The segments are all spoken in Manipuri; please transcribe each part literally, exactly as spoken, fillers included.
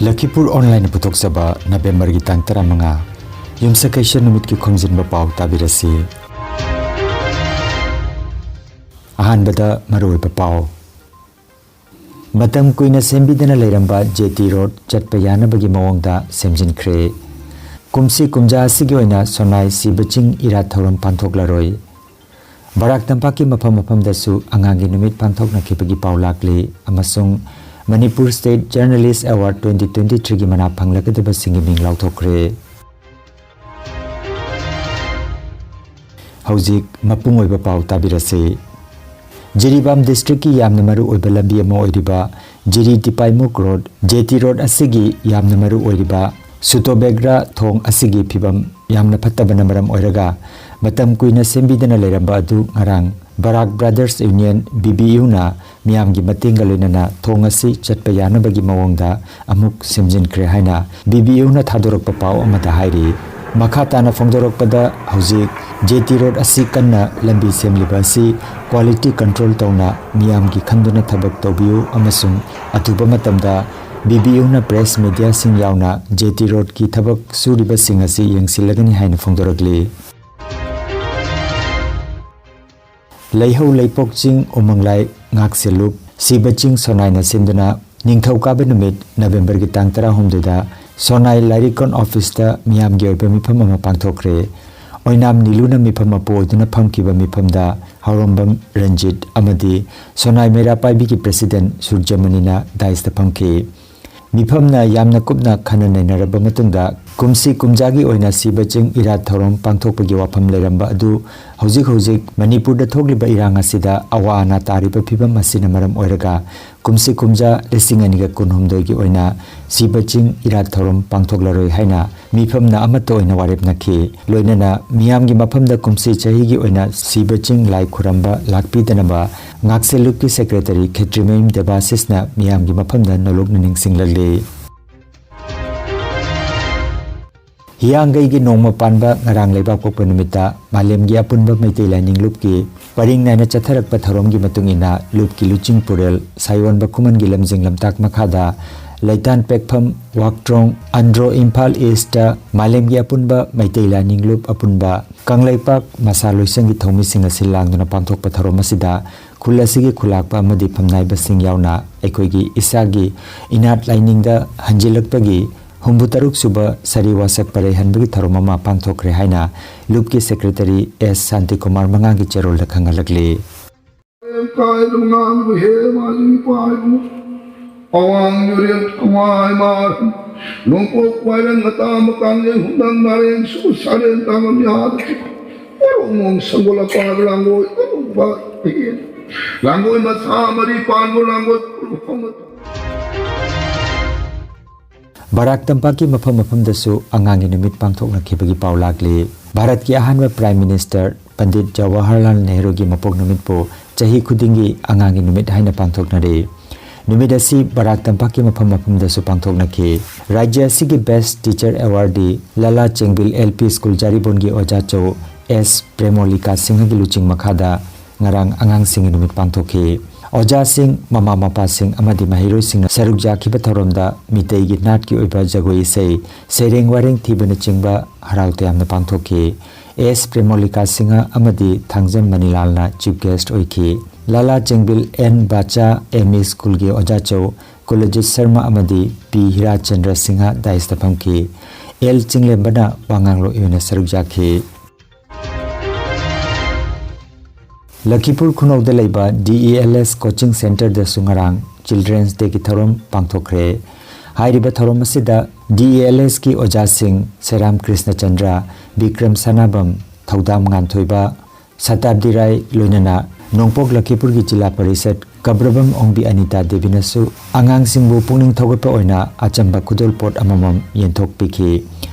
ꯂꯈꯤꯄꯨꯔ ꯑꯣꯟꯂꯥꯏꯟꯅ ꯄꯨꯊꯣꯛꯆꯕ ꯅꯕꯦꯝꯕꯔꯒꯤ ꯇꯥꯡ ꯇꯔꯥꯃꯉꯥ, ꯌꯨꯝꯁꯀꯩꯁ ꯅꯨꯃꯤꯠꯀꯤ ꯈꯣꯝꯖꯤꯟꯕ ꯄꯥꯎ ꯇꯥꯕꯤꯔꯁꯤ꯫ ꯑꯍꯥꯟꯕꯗ ꯃꯔꯨꯑꯣꯏꯕ ꯄꯥꯎ꯫ ꯃꯇꯝ ꯀꯨꯏꯅ ꯁꯦꯝꯕꯤꯗꯅ ꯂꯩꯔꯝꯕ ꯖꯦ ꯇꯤ ꯔꯣꯗ ꯆꯠꯄ ꯌꯥꯅꯕꯒꯤ ꯃꯑꯣꯡꯗ ꯁꯦꯝꯖꯤꯟꯈ꯭ꯔꯦ꯫ ꯀꯨꯝꯁꯤ ꯀꯨꯝꯖꯥ ꯑꯁꯤꯒꯤ ꯑꯣꯏꯅ ꯁꯣꯅꯥꯏ ꯁꯤꯕ ꯆꯤꯡ ꯏꯔꯥꯠ ꯊꯧꯔꯝ ꯄꯥꯡꯊꯣꯛꯂꯔꯣꯏ꯫ ꯕꯔꯥꯛ ꯇꯝꯄꯥꯛꯀꯤ ꯃꯐꯝ ꯃꯐꯝꯗꯁꯨ ꯑꯉꯥꯡꯒꯤ ꯅꯨꯃꯤꯠ ꯄꯥꯡꯊꯣꯛꯅꯈꯤꯕꯒꯤ ꯄꯥꯎ ꯂꯥꯛꯂꯤ ꯑꯃꯁꯨꯡ Manipur State Journalist Award twenty twenty-threeꯒꯤ ꯃꯅꯥ ꯐꯪꯂꯒꯗꯕꯁꯤꯡꯒꯤ ꯃꯤꯡ ꯂꯥꯎꯊꯣꯛꯈ꯭ꯔꯦ꯫ ꯍꯧꯖꯤꯛ ꯃꯄꯨꯡ ꯑꯣꯏꯕ ꯄꯥꯎ ꯇꯥꯕꯤꯔꯁꯤ꯫ ꯖꯤꯔꯤꯕꯥꯝ ꯗꯤꯁꯇ꯭ꯔꯤꯛꯀꯤ ꯌꯥꯝꯅ ꯃꯔꯨ ꯑꯣꯏꯕ ꯂꯝꯕꯤ ꯑꯃ ꯑꯣꯏꯔꯤꯕ ꯖꯤꯔꯤ ꯇꯤꯄꯥꯏꯃꯨꯛ ꯔꯣꯗ, ꯖꯦ ꯇꯤ ꯔꯣꯗ ꯑꯁꯤꯒꯤ ꯌꯥꯝꯅ ꯃꯔꯨ ꯑꯣꯏꯔꯤꯕ ꯁꯨꯇꯣꯕꯦꯒ꯭ꯔꯥ ꯊꯣꯡ ꯑꯁꯤꯒꯤ ꯐꯤꯕꯝ ꯌꯥꯝꯅ ꯐꯠꯇꯕꯅ ꯃꯔꯝ ꯑꯣꯏꯔꯒ ꯃꯇꯝ ꯀꯨꯏꯅ ꯁꯦꯝꯕꯤꯗꯅ ꯂꯩꯔꯝꯕ ꯑꯗꯨ ꯉꯔꯥꯡ ꯕꯔꯥꯛ ꯕ꯭ꯔꯥꯗꯔꯁ ꯌꯨꯅꯤꯌꯟ, ꯕꯤ ꯕꯤ ꯌꯨꯅ ꯃꯤꯌꯥꯝꯒꯤ ꯃꯇꯦꯡꯒ ꯂꯣꯏꯅꯅ ꯊꯣꯡ ꯑꯁꯤ ꯆꯠꯄ ꯌꯥꯅꯕꯒꯤ ꯃꯑꯣꯡꯗ ꯑꯃꯨꯛ ꯁꯦꯝꯖꯤꯟꯈ꯭ꯔꯦ ꯍꯥꯏꯅ ꯕꯤ ꯕꯤ ꯌꯨꯅ ꯊꯥꯗꯣꯔꯛꯄ ꯄꯥꯎ ꯑꯃꯗ ꯍꯥꯏꯔꯤ꯫ ꯃꯈꯥ ꯇꯥꯅ ꯐꯣꯡꯗꯣꯔꯛꯄꯗ, ꯍꯧꯖꯤꯛ ꯖꯦ ꯇꯤ ꯔꯣꯗ ꯑꯁꯤ ꯀꯟꯅ ꯂꯝꯕꯤ ꯁꯦꯝꯂꯤꯕ ꯑꯁꯤ quality control ꯇꯧꯅ ꯃꯤꯌꯥꯝꯒꯤ ꯈꯟꯗꯨꯅ ꯊꯕꯛ ꯇꯧꯕꯤꯌꯨ ꯑꯃꯁꯨꯡ ꯑꯊꯨꯕ ꯃꯇꯝꯗ ꯕꯤ ꯕꯤ ꯌꯨꯅ press mediaꯁꯤꯡ ꯌꯥꯎꯅ ꯖꯦ ꯇꯤ ꯔꯣꯗꯀꯤ ꯊꯕꯛ ꯁꯨꯔꯤꯕꯁꯤꯡ ꯑꯁꯤ ꯌꯦꯡꯁꯤꯜꯂꯒꯅꯤ ꯍꯥꯏꯅ ꯐꯣꯡꯗꯣꯔꯛꯂꯤ꯫ ꯂꯩꯍꯧ ꯂꯩꯄꯣꯛ ꯆꯤꯡ ꯎꯃꯪꯂꯥꯏ ꯉꯥꯛꯁꯦꯜꯂꯨꯞ ꯁꯤꯕ ꯆꯤꯡ ꯁꯣꯅꯥꯏꯅ ꯁꯤꯟꯗꯨꯅ ꯅꯤꯡꯊꯧꯀꯥꯕ ꯅꯨꯃꯤꯠ ꯅꯕꯦꯝꯕꯔꯒꯤ ꯇꯥꯡ ꯇꯔꯥꯍꯨꯝꯗꯣꯏꯗ ꯁꯣꯅꯥꯏ ꯂꯥꯏꯔꯤꯛꯀꯣꯟ ꯑꯣꯐꯤꯁꯇ ꯃꯤꯌꯥꯝꯒꯤ ꯑꯣꯏꯕ ꯃꯤꯐꯝ ꯑꯃ ꯄꯥꯡꯊꯣꯛꯈ꯭ꯔꯦ꯫ ꯑꯣꯏꯅꯥꯝ ꯅꯤꯂꯨꯅ ꯃꯤꯐꯝ ꯃꯄꯨ ꯑꯣꯏꯗꯨꯅ ꯐꯝꯈꯤꯕ ꯃꯤꯐꯝꯗ ꯍꯥꯎꯔꯣꯝꯕꯝ ꯔꯟꯖꯤꯠ ꯑꯃꯗꯤ ꯁꯣꯅꯥꯏ ꯃꯩꯔꯥ ꯄꯥꯏꯕꯤꯒꯤ president ꯁꯨꯔꯖꯃꯅꯤꯅ dais ꯐꯝꯈꯤ꯫ ꯃꯤꯐꯝꯅ ꯌꯥꯝꯅ ꯀꯨꯞꯅ ꯈꯟꯅ ꯅꯩꯅꯔꯕ ꯃꯇꯨꯡꯗ ꯀꯨꯝꯁꯤ ꯀꯨꯝꯖꯥꯒꯤ ꯑꯣꯏꯅ ꯁꯤꯕ ꯆꯤꯡ ꯏꯔꯥꯠ ꯊꯧꯔꯝ ꯄꯥꯡꯊꯣꯛꯄꯒꯤ ꯋꯥꯐꯝ ꯂꯩꯔꯝꯕ ꯑꯗꯨ ꯍꯧꯖꯤꯛ ꯍꯧꯖꯤꯛ ꯃꯅꯤꯄꯨꯔꯗ ꯊꯣꯛꯂꯤꯕ ꯏꯔꯥꯡ ꯑꯁꯤꯗ ꯑꯋꯥ ꯑꯅꯥ ꯇꯥꯔꯤꯕ ꯐꯤꯕꯝ ꯑꯁꯤꯅ ꯃꯔꯝ ꯑꯣꯏꯔꯒ ꯀꯨꯝꯁꯤ ꯀꯨꯝꯖꯥ ꯂꯤꯁꯤꯡ ꯑꯅꯤꯒ ꯀꯨꯟꯍꯨꯝꯗꯣꯏꯒꯤ ꯑꯣꯏꯅ ꯁꯤꯕ ꯆꯤꯡ ꯏꯔꯥꯠ ꯊꯧꯔꯝ ꯄꯥꯡꯊꯣꯛꯂꯔꯣꯏ ꯍꯥꯏꯅ ꯃꯤꯐꯝꯅ ꯑꯃꯠꯇ ꯑꯣꯏꯅ ꯋꯥꯔꯦꯞꯅꯈꯤ꯫ ꯂꯣꯏꯅꯅ ꯃꯤꯌꯥꯝꯒꯤ ꯃꯐꯝꯗ ꯀꯨꯝꯁꯤ ꯆꯍꯤꯒꯤ ꯑꯣꯏꯅ ꯁꯤꯕ ꯆꯤꯡ ꯂꯥꯏ ꯈꯨꯔꯝꯕ ꯂꯥꯛꯄꯤꯗꯅꯕ ꯉꯥꯛꯁꯦꯜꯂꯨꯞꯀꯤ secretary ꯈꯦꯇ꯭ꯔꯤꯃꯌꯨꯝ ꯗꯦꯕꯥꯁꯤꯁꯅ ꯃꯤꯌꯥꯝꯒꯤ ꯃꯐꯝꯗ ꯅꯣꯂꯨꯛꯅ ꯅꯤꯡꯁꯤꯡꯂꯛꯂꯤ꯫ ꯍꯤꯌꯥꯡꯒꯩꯒꯤ ꯅꯣꯡꯃ ꯄꯥꯟꯕ ꯉꯔꯥꯡ ꯂꯩꯕꯥꯛ ꯄꯣꯛꯄ ꯅꯨꯃꯤꯠꯇ ꯃꯥꯂꯦꯝꯒꯤ ꯑꯄꯨꯟꯕ ꯃꯩꯇꯩ ꯂꯥꯏꯅꯤꯡ ꯂꯨꯞꯀꯤ ꯄꯔꯤꯡ ꯅꯥꯏꯅ ꯆꯠꯊꯔꯛꯄ ꯊꯧꯔꯝꯒꯤ ꯃꯇꯨꯡ ꯏꯟꯅ ꯂꯨꯞꯀꯤ ꯂꯨꯆꯤꯡ ꯄꯨꯔꯦꯜ ꯁꯥꯌꯣꯟꯕ ꯈꯨꯃꯟꯒꯤ ꯂꯝꯖꯤꯡ ꯂꯝꯇꯥꯛ ꯃꯈꯥꯗ ꯂꯩꯇꯥꯟ ꯄꯦꯛꯐꯝ, ꯋꯥꯛꯇ꯭ꯔꯣꯡ, ꯑꯟꯗ꯭ꯔꯣ ꯏꯝꯐꯥꯜ ꯏꯁꯇ ꯃꯥꯂꯦꯝꯒꯤ ꯑꯄꯨꯟꯕ ꯃꯩꯇꯩ ꯂꯥꯏꯅꯤꯡꯂꯨꯞ ꯑꯄꯨꯟꯕ ꯀꯪꯂꯩꯄꯥꯛ ꯃꯁꯥ ꯂꯣꯏꯁꯪꯒꯤ ꯊꯧꯃꯤꯁꯤꯡ ꯑꯁꯤ ꯂꯥꯡꯗꯨꯅ ꯄꯥꯡꯊꯣꯛꯄ ꯊꯧꯔꯝ ꯑꯁꯤꯗ ꯈꯨꯜ ꯑꯁꯤꯒꯤ ꯈꯨꯂꯥꯛꯄ ꯑꯃꯗꯤ ꯐꯝꯅꯥꯏꯕꯁꯤꯡ ꯌꯥꯎꯅ ꯑꯩꯈꯣꯏꯒꯤ ꯏꯁꯥꯒꯤ ꯏꯅꯥꯠ ꯂꯥꯏꯅꯤꯡꯗ ꯍꯟꯖꯤꯜꯂꯛꯄꯒꯤ ꯍꯨꯝꯐꯨ ꯇꯔꯨꯛ ꯁꯨꯕ ꯁꯥꯔꯤ ꯋꯥꯁꯛ ꯄꯔꯩ ꯍꯟꯕꯒꯤ ꯊꯧꯔꯝ ꯑꯃ ꯄꯥꯡꯊꯣꯛꯈ꯭ꯔꯦ ꯍꯥꯏꯅ ꯂꯨꯞꯀꯤ ꯁꯦꯀ꯭ꯔꯦꯇꯔꯤ ꯑꯦꯁ ꯁꯥꯟꯇꯤꯀꯨꯃꯥꯔ ꯃꯉꯥꯡꯒꯤ ꯆꯦꯔꯣꯜꯗ ꯈꯪꯍꯜꯂꯛꯂꯤ꯫ ꯀꯥꯏꯕ ꯉꯥꯡꯕ ꯍꯦ ꯃꯥꯒꯤ ꯄꯥꯏꯕꯨ꯫ ꯑꯋꯥꯡ ꯌꯨꯔꯦꯟ ꯊꯋꯥꯏ ꯃꯥꯔ ꯅꯣꯡꯄꯣꯛ ꯋꯥꯏꯔꯪ ꯑꯇꯥ ꯃꯀꯥꯡꯂꯦꯟ ꯍꯨꯝꯅꯪ ꯅꯥꯔꯦꯟ ꯁꯨ ꯁꯥꯔꯦꯟ ꯇꯥꯡꯉꯝ ꯌꯥꯗ ꯆꯤꯛ ꯄꯣꯔꯣꯡ ꯃꯣꯡ ꯁꯪꯒꯣꯜ ꯑꯄꯥꯕ ꯂꯥꯡꯒꯣꯏ ꯑꯔꯨꯕ ꯄꯤꯌꯦꯟ ꯂꯥꯡꯒꯣꯏ ꯃꯁꯥ ꯃꯔꯤ ꯄꯥꯟꯕ ꯂꯥꯡꯒꯣꯏ ꯐꯥꯎꯅ ꯕꯔꯥꯛ ꯇꯝꯄꯥꯛꯀꯤ ꯃꯐꯝ ꯃꯐꯝꯗꯁꯨ ꯑꯉꯥꯡꯒꯤ ꯅꯨꯃꯤꯠ ꯄꯥꯡꯊꯣꯛꯅꯈꯤꯕꯒꯤ ꯄꯥꯎ ꯂꯥꯛꯂꯤ꯫ ꯚꯥꯔꯠꯀꯤ ꯑꯍꯥꯟꯕ ꯄ꯭ꯔꯥꯏꯝ ꯃꯤꯅꯤꯁꯇꯔ ꯄꯟꯗꯤꯠ ꯖꯋꯥꯍꯔꯂꯥꯜ ꯅꯦꯍꯔꯨꯒꯤ ꯃꯄꯣꯛ ꯅꯨꯃꯤꯠꯄꯨ ꯆꯍꯤ ꯈꯨꯗꯤꯡꯒꯤ ꯑꯉꯥꯡꯒꯤ ꯅꯨꯃꯤꯠ ꯍꯥꯏꯅ ꯄꯥꯡꯊꯣꯛꯅꯔꯤ꯫ ꯅꯨꯃꯤꯠ ꯑꯁꯤ ꯕꯔꯥꯛ ꯇꯝꯄꯥꯛꯀꯤ ꯃꯐꯝ ꯃꯐꯝꯗꯁꯨ ꯄꯥꯡꯊꯣꯛꯅꯈꯤ꯫ ꯔꯥꯖ꯭ꯌ ꯑꯁꯤꯒꯤ ꯕꯦꯁ꯭ꯠ ꯇꯤꯆꯔ ꯑꯦꯋꯥꯔꯗꯤ ꯂꯂꯥ ꯆꯦꯡꯕꯤꯜ ꯑꯦꯜ ꯄꯤ ꯁ꯭ꯀꯨꯜ ꯖꯥꯔꯤꯕꯣꯟꯒꯤ ꯑꯣꯖꯥ ꯆꯧ ꯑꯦꯁ ꯄ꯭ꯔꯦꯃꯣꯂꯤꯀꯥ ꯁꯤꯡꯍꯒꯤ ꯂꯨꯆꯤꯡ ꯃꯈꯥꯗ ꯉꯔꯥꯡ ꯑꯉꯥꯡꯁꯤꯡꯒꯤ ꯅꯨꯃꯤꯠ ꯄꯥꯡꯊꯣꯛꯈꯤ꯫ ꯑꯣꯖꯥꯁꯤꯡ, ꯃꯃꯥ ꯃꯄꯥꯁꯤꯡ ꯑꯃꯗꯤ ꯃꯍꯩꯔꯣꯏꯁꯤꯡꯅ ꯁꯔꯨꯛ ꯌꯥꯈꯤꯕ ꯊꯧꯔꯝꯗ ꯃꯤꯇꯩꯒꯤ ꯅꯥꯠꯀꯤ ꯑꯣꯏꯕ ꯖꯒꯣꯏ ꯏꯁꯩ, ꯁꯩꯔꯦꯡ ꯋꯥꯔꯦꯡ ꯊꯤꯕꯅꯆꯤꯡꯕ ꯍꯔꯥꯎ ꯇꯌꯥꯝꯅ ꯄꯥꯡꯊꯣꯛꯈꯤ꯫ ꯑꯦꯁ ꯄ꯭ꯔꯦꯃꯣꯂꯤꯀꯥ ꯁꯤꯡꯍ ꯑꯃꯗꯤ ꯊꯥꯡꯖꯝ ꯃꯅꯤꯂꯥꯜꯅ ꯆꯤꯐ ꯒꯦꯁ꯭ꯠ ꯑꯣꯏꯈꯤ꯫ ꯂꯥꯂꯥ ꯆꯦꯡꯕꯤꯜ ꯑꯦꯟ ꯕꯥꯆꯥ ꯑꯦꯝ ꯏ ꯁ꯭ꯀꯨꯜꯒꯤ ꯑꯣꯖꯥ ꯆꯧ ꯀꯨꯂꯖꯤꯠ ꯁꯔꯃ ꯑꯃꯗꯤ ꯄꯤ ꯍꯤꯔꯥꯆꯟꯗ꯭ꯔ ꯁꯤꯡꯍ ꯗꯥꯏꯁꯇ ꯐꯝꯈꯤ꯫ ꯑꯦꯜ ꯆꯤꯡꯂꯦꯝꯕꯅ ꯋꯥꯉꯥꯡꯂꯣꯏ ꯑꯣꯏꯅ ꯁꯔꯨꯛ ꯌꯥꯈꯤ꯫ ꯂꯈꯤꯄꯨꯔ ꯈꯨꯅꯧꯗ ꯂꯩꯕ ꯗꯤ ꯏ ꯑꯦꯜ ꯑꯦꯁ ꯀꯣꯆꯤꯡ ꯁꯦꯟꯇꯔꯗꯁꯨ ꯉꯔꯥꯡ ꯆꯤꯜꯗ꯭ꯔꯦꯟꯁ ꯗꯦꯒꯤ ꯊꯧꯔꯝ ꯄꯥꯡꯊꯣꯛꯈ꯭ꯔꯦ꯫ ꯍꯥꯏꯔꯤꯕ ꯊꯧꯔꯝ ꯑꯁꯤꯗ ꯗꯤ ꯏ ꯑꯦꯜ ꯑꯦꯁꯀꯤ ꯑꯣꯖꯥꯁꯤꯡ ꯁꯦꯔꯥꯝ ꯀ꯭ꯔꯤꯁꯅ ꯆꯟꯗ꯭ꯔ, ꯕꯤꯀ꯭ꯔꯝ ꯁꯅꯥꯕꯝ, ꯊꯧꯗꯥꯝ ꯉꯥꯟꯊꯣꯏꯕ, ꯁꯇꯥꯕꯗꯤ ꯔꯥꯏ ꯂꯣꯏꯅꯅ ꯅꯣꯡꯄꯣꯛ ꯂꯈꯤꯄꯨꯔꯒꯤ ꯖꯤꯂꯥ ꯄꯔꯤꯁꯠ ꯀꯕ꯭ꯔꯕꯝ ꯑꯣꯡꯕꯤ ꯑꯅꯤꯇꯥ ꯗꯦꯕꯤꯅꯁꯨ ꯑꯉꯥꯡꯁꯤꯡꯕꯨ ꯄꯨꯛꯅꯤꯡ ꯊꯧꯒꯠꯄ ꯑꯣꯏꯅ ꯑꯆꯝꯕ ꯈꯨꯗꯣꯜꯄꯣꯠ ꯑꯃꯃꯝ ꯌꯦꯟꯊꯣꯛꯄꯤꯈꯤ꯫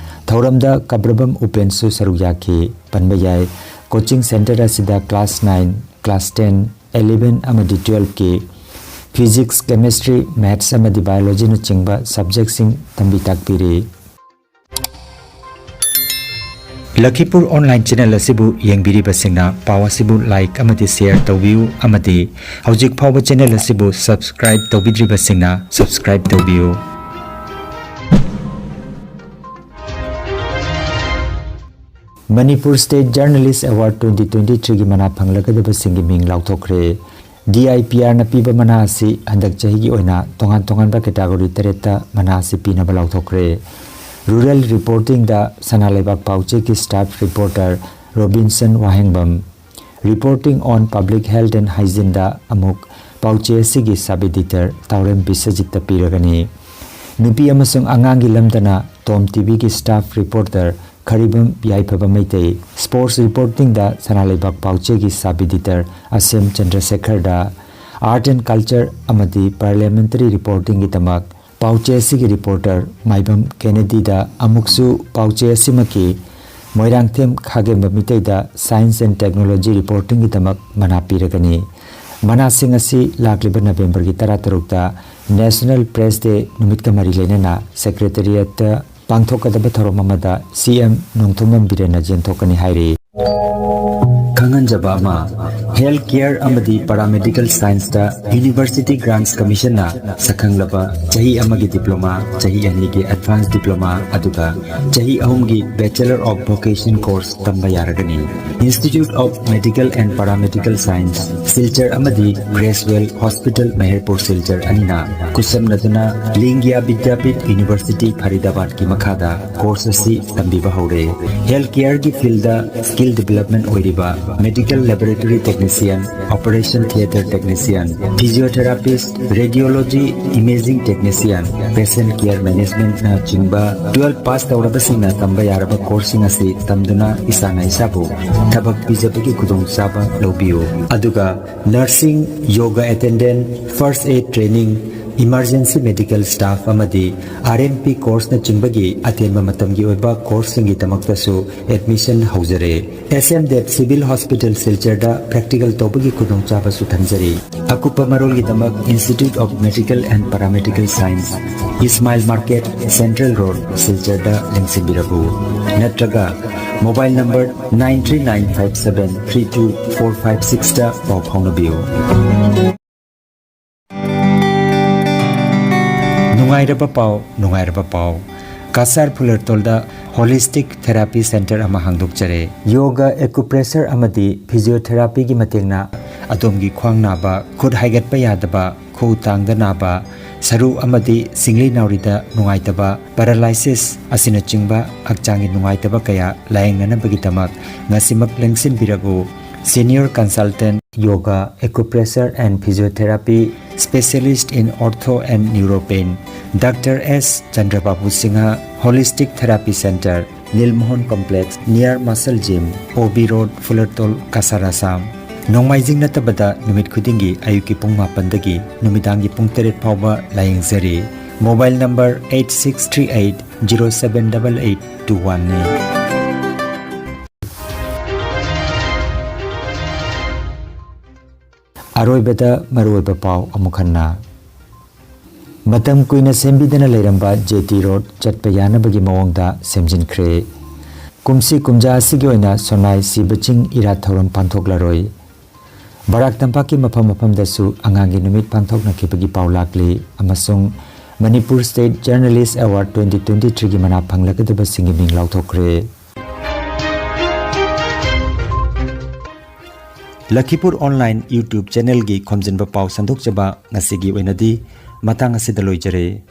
ꯊꯧꯔꯝꯗ ꯀꯕ꯭ꯔꯕꯝ ꯎꯄꯦꯟꯁꯨ ꯁꯔꯨꯛ ꯌꯥꯈꯤ꯫ ꯄꯟꯕ ꯌꯥꯏ, ꯀꯣꯆꯤꯡ ꯁꯦꯟꯇꯔ ꯑꯁꯤꯗ class nine, class ten, eleven ꯑꯃꯗꯤ ꯇꯨꯋꯦꯜꯐꯀꯤ ꯐꯤꯖꯤꯛꯁ, ꯀꯦꯃꯤꯁꯇ꯭ꯔꯤ, ꯃꯦꯊꯁ ꯑꯃꯗꯤ ꯕꯥꯏꯑꯣꯂꯣꯖꯤꯅꯆꯤꯡꯕ ꯁꯕꯖꯦꯛꯁꯤꯡ ꯇꯝꯕꯤ ꯇꯥꯛꯄꯤꯔꯤ꯫ ꯂꯈꯤꯄꯨꯔ online channel ꯑꯁꯤꯕꯨ ꯌꯦꯡꯕꯤꯔꯤꯕꯁꯤꯡꯅ ꯄꯥꯎ ꯑꯁꯤꯕꯨ like ꯑꯃꯗꯤ share ꯇꯧꯕꯤꯌꯨ ꯑꯃꯗꯤ ꯍꯧꯖꯤꯛ ꯐꯥꯎꯕ channel ꯑꯁꯤꯕꯨ subscribe ꯇꯧꯕꯤꯗ꯭ꯔꯤꯕꯁꯤꯡꯅ subscribe ꯇꯧꯕꯤꯌꯨ꯫ Manipur State Journalist Award twenty twenty-threeꯒꯤ ꯃꯅꯥ ꯐꯪꯂꯒꯗꯕꯁꯤꯡꯒꯤ ꯃꯤꯡ ꯂꯥꯎꯊꯣꯛꯈ꯭ꯔꯦ꯫ DIPRꯅ ꯄꯤꯕ ꯃꯅꯥ ꯑꯁꯤ ꯍꯟꯗꯛ ꯆꯍꯤꯒꯤ ꯑꯣꯏꯅ ꯇꯣꯉꯥꯟ ꯇꯣꯉꯥꯟꯕ category ꯇꯔꯦꯠꯇ ꯃꯅꯥ ꯑꯁꯤ ꯄꯤꯅꯕ ꯂꯥꯎꯊꯣꯛꯈ꯭ꯔꯦ꯫ Rural Reportingꯗ ꯁꯅꯥ ꯂꯩꯕꯥꯛ ꯄꯥꯎꯆꯦꯒꯤ staff reporter ꯔꯣꯕꯤꯟꯁꯟ ꯋꯥꯍꯦꯡꯕꯝ, Reporting on Public Health and Hygieneꯗ ꯑꯃꯨꯛ ꯄꯥꯎꯆꯦ ꯑꯁꯤꯒꯤ sub editor ꯇꯥꯎꯔꯦꯝ ꯕꯤꯁ꯭ꯋꯖꯤꯠꯇ ꯄꯤꯔꯒꯅꯤ꯫ ꯅꯨꯄꯤ ꯑꯃꯁꯨꯡ ꯑꯉꯥꯡꯒꯤ ꯂꯝꯗꯅ ꯇꯣꯝ TVꯒꯤ staff reporter ꯈꯔꯤꯕꯝ ꯌꯥꯏꯐꯕ ꯃꯩꯇꯩ, Sports Reportingꯗ ꯁꯅꯥ ꯂꯩꯕꯥꯛ ꯄꯥꯎꯆꯦꯒꯤ sub editor ꯑꯁꯦꯝ ꯆꯟꯗ꯭ꯔꯁꯦꯈꯔꯗ, Art and Culture ꯑꯃꯗꯤ Parliamentary Reportingꯒꯤꯗꯃꯛ ꯄꯥꯎꯆꯦ ꯑꯁꯤꯒꯤ reporter ꯃꯥꯏꯕꯝ ꯀꯦꯅꯦꯗꯤꯗ ꯑꯃꯨꯛꯁꯨ ꯄꯥꯎꯆꯦ ꯑꯁꯤꯃꯛꯀꯤ ꯃꯣꯏꯔꯥꯡꯊꯦꯝ ꯈꯥꯒꯦꯝꯕ ꯃꯤꯇꯩꯗ Science and Technology Reportingꯒꯤꯗꯃꯛ ꯃꯅꯥ ꯄꯤꯔꯒꯅꯤ꯫ ꯃꯅꯥꯁꯤꯡ ꯑꯁꯤ ꯂꯥꯛꯂꯤꯕ Novemberꯒꯤ ꯇꯔꯥꯇꯔꯨꯛꯇ National Press Day ꯅꯨꯃꯤꯠꯀ ꯃꯔꯤ ꯂꯩꯅꯅ Secretariatꯇ ꯄꯥꯡꯊꯣꯛꯀꯗꯕ ꯊꯧꯔꯝ ꯑꯃꯗ CM ꯅꯣꯡꯊꯣꯝꯕꯝ ꯕꯤꯔꯦꯟꯅ ꯌꯦꯟꯊꯣꯛꯀꯅꯤ ꯍꯥꯏꯔꯤ꯫ ꯈꯪꯍꯟꯖꯕ ꯑꯃ, Health Care ꯑꯃꯗꯤ Paramedical Scienceꯇ University Grants Commissionꯅ ꯁꯛꯈꯪꯂꯕ ꯆꯍꯤ ꯑꯃꯒꯤ diploma, ꯆꯍꯤ ꯑꯅꯤꯒꯤ advanced diploma, ꯑꯗꯨꯒ ꯆꯍꯤ ꯑꯍꯨꯝꯒꯤ Bachelor of Vocation course ꯇꯝꯕ ꯌꯥꯔꯒꯅꯤ꯫ Institute of Medical and Paramedical Science, Silchar ꯑꯃꯗꯤ Creswell Hospital ꯃꯍꯦꯔꯄꯨꯔ ꯁꯤꯜꯆꯔ ꯑꯅꯤꯅ ꯈꯨꯠꯁꯝꯅꯗꯨꯅ ꯂꯤꯡꯒ꯭ꯌꯥ ꯕꯤꯗ꯭ꯌꯥꯄꯤꯊ University ꯐꯔꯤꯗꯥꯕꯥꯗꯀꯤ ꯃꯈꯥꯗ course ꯑꯁꯤ ꯇꯝꯕꯤꯕ ꯍꯧꯔꯦ꯫ Health Careꯒꯤ fieldꯗ skill development ꯑꯣꯏꯔꯤꯕ Medical Laboratory Technician, Operation Theatre Technician, Physiotherapist, Radiology Imaging Technician, Patient Care Managementꯅ ꯆꯤꯡꯕ twelve pass ꯇꯧꯔꯕꯁꯤꯡꯅ ꯇꯝꯕ ꯌꯥꯔꯕ courseꯁꯤꯡ ꯑꯁꯤ ꯇꯝꯗꯨꯅ ꯏꯁꯥꯅ ꯏꯁꯥꯕꯨ ꯊꯕꯛ ꯄꯤꯖꯕꯒꯤ ꯈꯨꯗꯣꯡꯆꯥꯕ ꯂꯧꯕꯤꯌꯨ꯫ ꯑꯗꯨꯒ Nursing, Yoga Attendant, First Aid Training, Emergency Medical Staff ꯑꯃꯗꯤ RMP courseꯅꯆꯤꯡꯕꯒꯤ ꯑꯇꯦꯟꯕ ꯃꯇꯝꯒꯤ ꯑꯣꯏꯕ courseꯁꯤꯡꯒꯤꯗꯃꯛꯇꯁꯨ admission ꯍꯧꯖꯔꯦ꯫ SMDET Civil Hospital ꯁꯤꯜꯆꯔꯗ practical ꯇꯧꯕꯒꯤ ꯈꯨꯗꯣꯡꯆꯥꯕꯁꯨ ꯊꯝꯖꯔꯤ꯫ ꯑꯀꯨꯞꯄ ꯃꯔꯣꯜꯒꯤꯗꯃꯛ Institute of Medical and Paramedical Science, Ismail Market, Central Road, ꯁꯤꯜꯆꯔꯗ ꯂꯦꯡꯁꯤꯟꯕꯤꯔꯛꯎ꯫ ꯅꯠꯇ꯭ꯔꯒ Mobile number nine three nine five seven three two four five sixꯇ ꯄꯥꯎ ꯐꯥꯎꯅꯕꯤꯌꯨ꯫ ꯅꯨꯡꯉꯥꯏꯔꯕ ꯄꯥꯎ, ꯅꯨꯡꯉꯥꯏꯔꯕ ꯄꯥꯎ꯫ ꯀꯁꯥꯔ ꯐꯨꯂꯔꯇꯣꯜꯗ Holistic Therapy Center ꯑꯃ ꯍꯥꯡꯗꯣꯛꯆꯔꯦ꯫ ꯌꯣꯒ, acupressure ꯑꯃꯗꯤ physiotherapyꯒꯤ ꯃꯇꯦꯡꯅ ꯑꯗꯣꯝꯒꯤ ꯈ꯭ꯋꯥꯡ ꯅꯥꯕ, ꯈꯨꯠ ꯍꯥꯏꯒꯠꯄ ꯌꯥꯗꯕ, ꯈꯨꯎ ꯇꯥꯡꯗ ꯅꯥꯕ, ꯁꯔꯨ ꯑꯃꯗꯤ ꯁꯤꯡꯂꯤ ꯅꯥꯎꯔꯤꯗ ꯅꯨꯡꯉꯥꯏꯇꯕ, paralysis ꯑꯁꯤꯅꯆꯤꯡꯕ ꯍꯛꯆꯥꯡꯒꯤ ꯅꯨꯡꯉꯥꯏꯇꯕ ꯀꯌꯥ ꯂꯥꯌꯦꯡꯅꯅꯕꯒꯤꯗꯃꯛ ꯉꯁꯤꯃꯛ ꯂꯦꯡꯁꯤꯟꯕꯤꯔꯛꯎ꯫ Senior Consultant Yoga, Acupressure and Physiotherapy, Specialist in Ortho and Neuropain, Doctor S Chandrababu Singha, Holistic Therapy Center, Nilmohan Complex, near Muscle Gym, O B Road, Fulertol, Kasar, Assam. ꯅꯣꯡꯃꯥꯏꯖꯤꯡ ꯅꯠꯇꯕꯗ ꯅꯨꯃꯤꯠ ꯈꯨꯗꯤꯡꯒꯤ ꯑꯌꯨꯛꯀꯤ ꯄꯨꯡ ꯃꯥꯄꯟꯗꯒꯤ ꯅꯨꯃꯤꯗꯥꯡꯒꯤ ꯄꯨꯡ ꯇꯔꯦꯠ ꯐꯥꯎꯕ ꯂꯥꯌꯦꯡꯖꯔꯤ꯫ Mobile number eight six three eight zero seven eight eight two one ꯅꯤ꯫ ꯑꯔꯣꯏꯕꯗ ꯃꯔꯨꯑꯣꯏꯕ ꯄꯥꯎ ꯑꯃꯨꯛ ꯍꯟꯅ꯫ ꯃꯇꯝ ꯀꯨꯏꯅ ꯁꯦꯝꯕꯤꯗꯅ ꯂꯩꯔꯝꯕ J T Road ꯆꯠꯄ ꯌꯥꯅꯕꯒꯤ ꯃꯑꯣꯡꯗ ꯁꯦꯝꯖꯤꯟꯈ꯭ꯔꯦ꯫ ꯀꯨꯝꯁꯤ ꯀꯨꯝꯖꯥ ꯑꯁꯤꯒꯤ ꯑꯣꯏꯅ ꯁꯣꯅꯥꯏ ꯁꯤꯕ ꯆꯤꯡ ꯏꯔꯥꯠ ꯊꯧꯔꯝ ꯄꯥꯡꯊꯣꯛꯂꯔꯣꯏ꯫ ꯕꯔꯥꯛ ꯇꯝꯄꯥꯛꯀꯤ ꯃꯐꯝ ꯃꯐꯝꯗꯁꯨ ꯑꯉꯥꯡꯒꯤ ꯅꯨꯃꯤꯠ ꯄꯥꯡꯊꯣꯛꯅꯈꯤꯕꯒꯤ ꯄꯥꯎ ꯂꯥꯛꯂꯤ ꯑꯃꯁꯨꯡ Manipur State Journalist Award twenty twenty-threeꯒꯤ ꯃꯅꯥ ꯐꯪꯂꯒꯗꯕꯁꯤꯡꯒꯤ ꯃꯤꯡ ꯂꯥꯎꯊꯣꯛꯈ꯭ꯔꯦ꯫ ꯂꯈꯤꯄꯨꯔ online YouTube channelꯒꯤ ꯈꯣꯝꯖꯤꯟꯕ ꯄꯥꯎ ꯁꯟꯗꯣꯛꯆꯕ ꯉꯁꯤꯒꯤ ꯑꯣꯏꯅꯗꯤ ꯃꯇꯥꯡ ꯑꯁꯤꯗ ꯂꯣꯏꯖꯔꯦ꯫